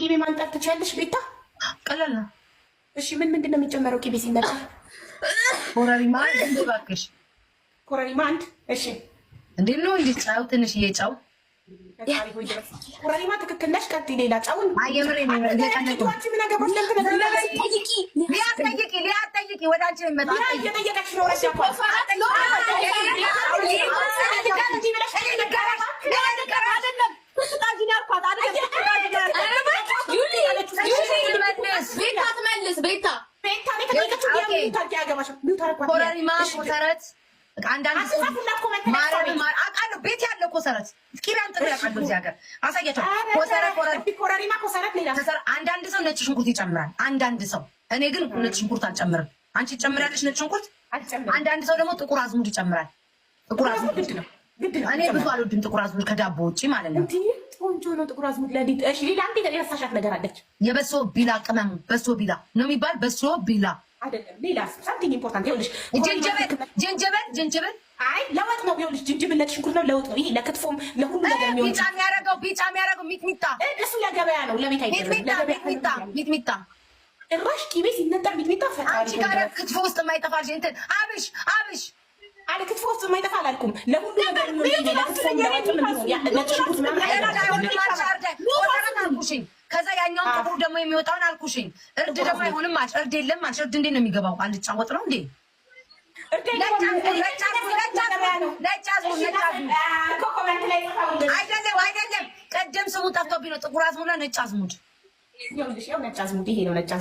ቂቤ ማንጠር ትችያለሽ ቤታ? ቀላል ነው። እሺ፣ ምን ምንድን ነው የሚጨመረው ቂቤ ሲነጠር? ኮረሪማ እባክሽ። ኮረሪማ አንድ። እሺ። እንዴት ነው እንዴ? ጨው፣ ትንሽዬ ጨው። ኮረሪማ ትክክል ነሽ። ቀጥይ። ሌላ ጨውን የምሬን ምን አገባሽ? ለምን ጠይቂ፣ ሊያ ጠይቂ፣ ሊያ ጠይቂ። ወደ አንቺ ነው የሚመጣው። እየጠየቀች ነው። ረዳ ቤታ ትመልስ። ቤታ። ኮረሪማ፣ ኮሰረት፣ አንዳንድ አውቃለሁ። ቤት ያለው ኮሰረት ቂቤ አንጥሮ ያውቃለሁ። እዚህ ሀገር አሳያቸው። ኮሰረት፣ ኮረሪማ፣ ኮሰረት፣ ሌላ አንዳንድ ሰው ነጭ ሽንኩርት ይጨምራል። አንዳንድ ሰው፣ እኔ ግን ነጭ ሽንኩርት አልጨምርም። አንቺ ትጨምሪያለሽ ነጭ ሽንኩርት? አንዳንድ ሰው ደግሞ ጥቁር አዝሙድ ይጨምራል። ጥቁር አዝሙድ እኔ ብዙ አልወድም፣ ጥቁር አዝሙድ ከዳቦ ውጭ ማለት ነው። ቆንጆ ነው ጥቁር አዝሙድ ለሊጥ። እሺ፣ ሌላ አንዴ የረሳሻት ነገር አለች። የበሶ ቢላ ቅመም፣ በሶ ቢላ ነው የሚባል፣ በሶ ቢላ። አይደለም፣ ሌላ something important ይኸውልሽ፣ ጅንጅብል፣ ጅንጅብል፣ ጅንጅብል። አይ፣ ለወጥ ነው። ይኸውልሽ፣ ጅንጅብል ነጭ ሽንኩርት ነው፣ ለወጥ ነው። ይሄ ለክትፎም ለሁሉ ነገር የሚሆን። ቢጫ የሚያደርገው ሚጥሚጣ። እሱ ለገበያ ነው፣ ለቤት አይደለም። ሚጥሚጣ፣ ሚጥሚጣ። ጭራሽ ቂቤ ሲነጠር ሚጥሚጣ! ፈጣሪ። አንቺ ጋር ክትፎ ውስጥ የማይጠፋ እንትን አብሽ፣ አብሽ። አለ ክትፎ ውስጥ የማይጠፋ አላልኩም። ለሁሉ ነገር የሚሆን፣ ለክትፎም ለወጥም የሚሆን ነጭ ሽንኩርት ምናምን። አልኩሽኝ። ከዛ ያኛውን ጥቁሩ ደግሞ የሚወጣውን አልኩሽኝ። እርድ ደግሞ አይሆንም አልሽ። እርድ የለም አልሽ። እርድ እንዴት ነው የሚገባው? አልጫ ወጥ ነው እንዴ? ነጭ አዝሙድ አይደለም፣ አይደለም። ቀደም ስሙ ጠፍቶብኝ ነው። ጥቁር አዝሙድና ነጭ አዝሙድ።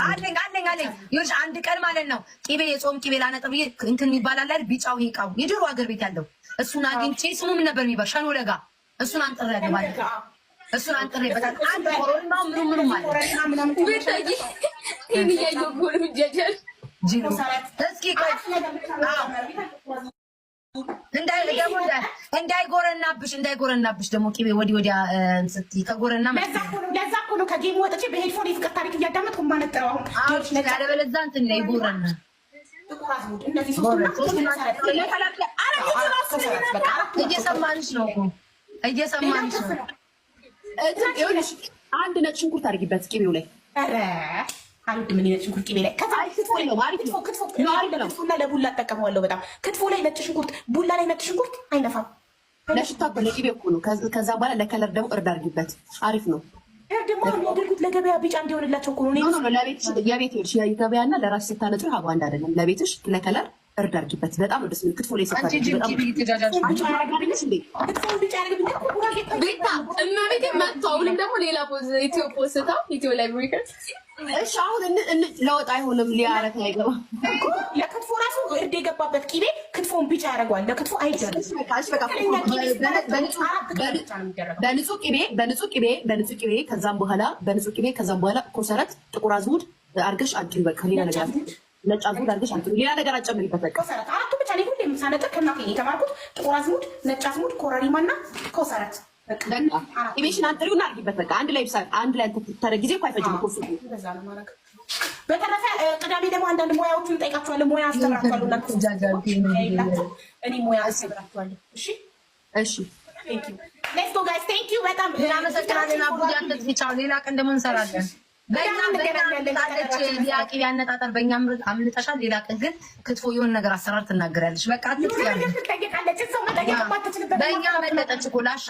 አለኝ፣ አለኝ፣ አለኝ። ይኸውልሽ፣ አንድ ቀን ማለት ነው ቂቤ፣ የጾም ቂቤ ላነጥር ብዬ እንትን ይባላል አይደል? ቢጫው ይሄ እቃው የድሮ ሀገር ቤት ያለው፣ እሱን አግኝቼ፣ ስሙ ምን ነበር የሚባል፣ ሸኖ ለጋ፣ እሱን አንጥሬ ማለት ነው። እሱን አንጥሬ በጣም አንድ ኮሮናው ምኑ ምኑ ማለት ይህን እያየሁ እኮ ነው እጃጃል። እስኪ ቆይ፣ እንዳይጎረናብሽ፣ እንዳይጎረናብሽ ደግሞ ቂቤ ወዲህ ወዲያ ስትይ ከጎረና ለዛ እኮ ነው ከ game ወጥቼ በ headphone የፍቅር ታሪክ እያዳመጥኩ የማነጥረው አሁን። ያለበለዚያ እንትን ላይ ይጎረና። እየሰማንሽ ነው እኮ፣ እየሰማንሽ ነው። አንድ ነጭ ሽንኩርት አድርጊበት ቂቤው ላይ። ኧረ አልወድም እኔ ነጭ ሽንኩርት ቂቤ ላይ። ከዛ ክትፎ ክትፎና ለቡላ እጠቀመዋለሁ በጣም። ክትፎ ላይ ነጭ ሽንኩርት፣ ቡላ ላይ ነጭ ሽንኩርት አይነፋም። ለሽታ እኮ፣ ለቂቤ እኮ ነው። ከዛ በኋላ ለ color ደግሞ እርድ አድርጊበት፣ አሪፍ ነው። እርድ ደግሞ የሚያደርጉት ለገበያ ቢጫ እንዲሆንላቸው እኮ ነው። ለቤትሽ፣ የቤት የገበያና ለራስሽ ስታነጥሪ ሀቡ አንድ አይደለም። ለቤትሽ ለ color እርድ አድርጊበት። በጣም ነው ደስ የሚል። ክትፎ ላይ ቤታ እመቤቴ መጥቶ አሁንም ደግሞ ሌላ ኢትዮ ፖስታ ኢትዮ ላይ record። እሺ፣ አሁን ለወጥ አይሆንም። ሊያረት አይገባም። ለክትፎ ራሱ እርድ የገባበት ቂቤ ክትፎን ቢጫ ያደርገዋል። ለክትፎ አይደለም። በንጹህ ቂቤ፣ በንጹህ ቂቤ፣ በንጹህ ቂቤ፣ ከዛም በኋላ በንጹህ ቂቤ፣ ከዛም በኋላ ኮሰረት፣ ጥቁር አዝሙድ አድርገሽ አንጥሪ። በቃ ሌላ ነገር፣ ነጭ አዝሙድ አድርገሽ አንጥሪ። ሌላ ነገር አጨምሪበት። በቃ ኮሰረት፣ አራቱ ብቻ። እኔ ሁሌም ሳነጥር ከእናቴ የተማርኩት ጥቁር አዝሙድ፣ ነጭ አዝሙድ፣ ኮረሪማ እና ኮሰረት። ቂቤሽን አንጥሪውና አድርጊበት። በቃ አንድ ላይ አንድ ላይ ታረ ጊዜ እኮ አይፈጅም እኮ እሱ። በተረፈ ቅዳሜ ደግሞ አንዳንድ ሙያዎቹን እንጠይቃቸዋለን። ሙያ አስተምራቸዋለሁ። እናንተ እኔ ሙያ አስተምራቸዋለሁ። እሺ። እሺ። Let's go guys፣ thank you በጣም። እናመሰግናለን። አቡጃ ቻው። ሌላ ቀን ደግሞ እንሰራለን። በእኛ አምልጣለች። ሊያቂ ያነጣጠር በእኛ አምልጠሻል። ሌላ ቀን ግን ክትፎ የሆነ ነገር አሰራር ትናገራለች። በቃ ትጠየቃለች። ሰው መጠየቅ ማትችልበት በእኛ መለጠች እኮ ላሻ።